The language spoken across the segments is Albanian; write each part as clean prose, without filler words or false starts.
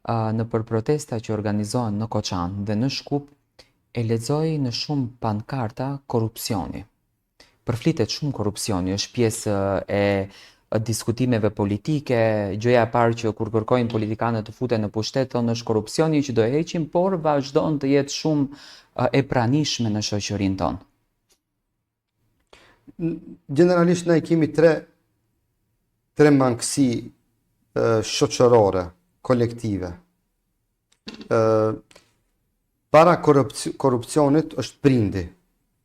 Nëpër protesta që organizohen në Koçan dhe në Shkup, e lexoj në shumë pankarta korrupsioni. Përflitet shumë korrupsioni, është pjesë e diskutimeve politike, gjëja e parë që kur kërkojnë politikanët të futen në pushtet thonë është korrupsioni që do e heqim, por vazhdon të jetë shumë e pranishme në shoqërinë tonë. Gjeneralisht ne kemi tre tre mangësi shoqërore, kolektive. Ë para korrupsionit është prindi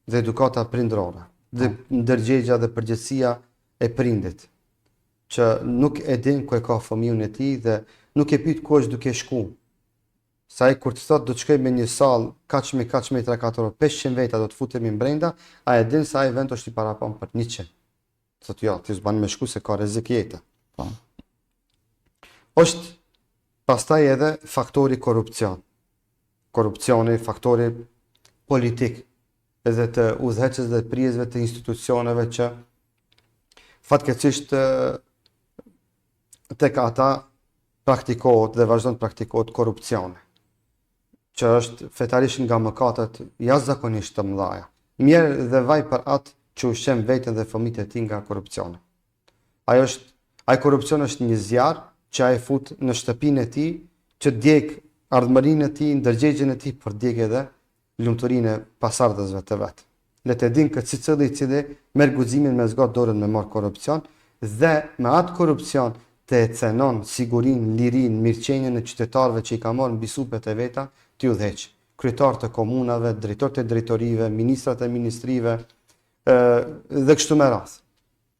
dhe edukata prindërore dhe po. ndërgjegja dhe përgjegjësia e prindit që nuk e din ku e ka fëmijën e tij dhe nuk e pyet ku është duke shku. Se ai kur të thotë do të shkoj me një sallë kaq me kaq metra katror, 500 veta do të futemi brenda, ai e din se ai vend është i parapam për 100. Thotë jo, ti s'ban me shku se ka rrezik jete. Po. Është pastaj edhe faktori korrupsion. Korrupsioni, faktori politik edhe të udhëheqësve dhe prijësve të institucioneve që fatkeqësisht tek ata praktikohet dhe vazhdon të praktikohet korrupsioni, që është fetarisht nga mëkatet jashtëzakonisht të mëdha. Mjerë dhe vaj për atë që ushqen veten dhe fëmijët e tij nga korrupsioni. Ai është ai korrupsion është një zjarr që ai fut në shtëpinë e tij, që djeg ardhmërinë e tij, ndërgjegjen e tij, por djeg edhe lumturinë e pasardhësve të vet. Le të dinë këtë secili i cili merr guximin me zgat dorën me marr korrupsion dhe me atë korrupsion të e cenon sigurinë, lirinë, mirëqenien e qytetarëve që i ka marrë mbi supet e veta t'i udhëheqë. Kryetarë të komunave, drejtorët e drejtorive, ministrat e ministrive, ë dhe kështu me radhë.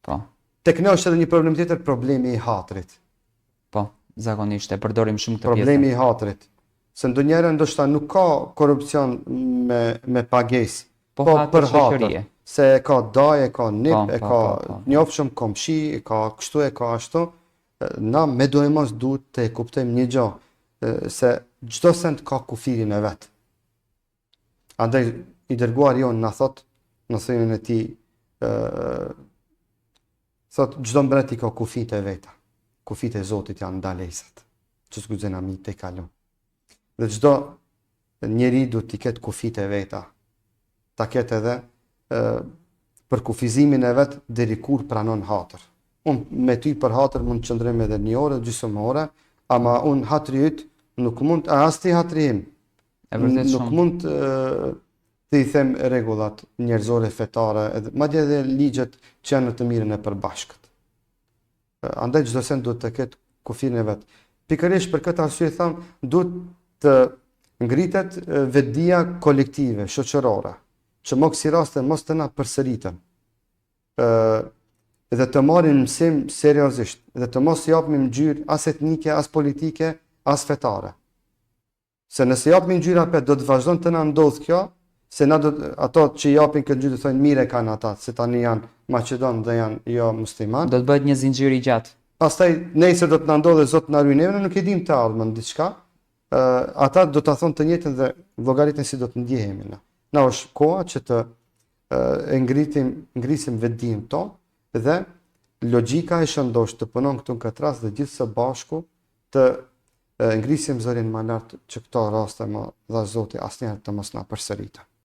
Po. Tek ne është edhe një problem tjetër, problemi i hatrit. Po, zakonisht e përdorim shumë këtë pjesë. Problemi i hatrit. Se ndonjëherë ndoshta nuk ka korrupsion me me pagesë, po, po për hatër, se e ka dajë, e ka nip, po, e po, ka po, po, njofshëm komshi, e ka kështu e ka ashtu. Na medoemos duhet të e kuptojmë një gjë, se çdo send ka kufirin e vet. Andaj i dërguari jonë na thot në thënien e tij ë thot çdo mbret i ka kufijtë e veta. Kufijtë e Zotit janë ndalesat, që s'guxojna m'i tejkalu. Dhe çdo njeri duhet t'i ketë kufijtë e veta. Ta ketë edhe ë përkufizimin e vet deri kur pranon hatër. Unë me ty për hatër mund të qëndrojmë edhe një orë, gjysmë ore, ama unë hatri yt nuk mund, a as ti hatri im, E vërtetë shumë. Nuk mund të i them rregullat njerëzore fetare, edhe madje edhe ligjet që janë në të mirën e përbashkët. Andaj çdo send duhet të ketë kufirin e vet. Pikërisht për këtë arsye tham, duhet të ngritet vetëdija kolektive, shoqërore, që mo kësi raste mos të na përsëriten. ë dhe të marrin mësim seriozisht dhe të mos japim ngjyrë as etnike, as politike, as fetare. Se nëse japim ngjyrë apet do të vazhdon të na ndodhë kjo, se na do ato që japin këtë ngjyrë do thonë mirë e kanë ata, se tani janë maqedon dhe janë jo musliman. Do të bëhet një zinxhir i gjatë. Pastaj nesër do të na ndodhë Zot na ruaj neve, ne nuk e dimë të ardhmen diçka. Ë ata do ta thonë të njëjtën dhe llogaritni si do të ndjehemi na. Na është koha që të e ngritim, ngrisim vetëdijen tonë dhe logjika e shëndoshë të punon këtu në këtë rast dhe gjithë së bashku të ngrisim zërin ma lart që këto raste më dhashtë Zoti asnjëherë të mos na përsëriten.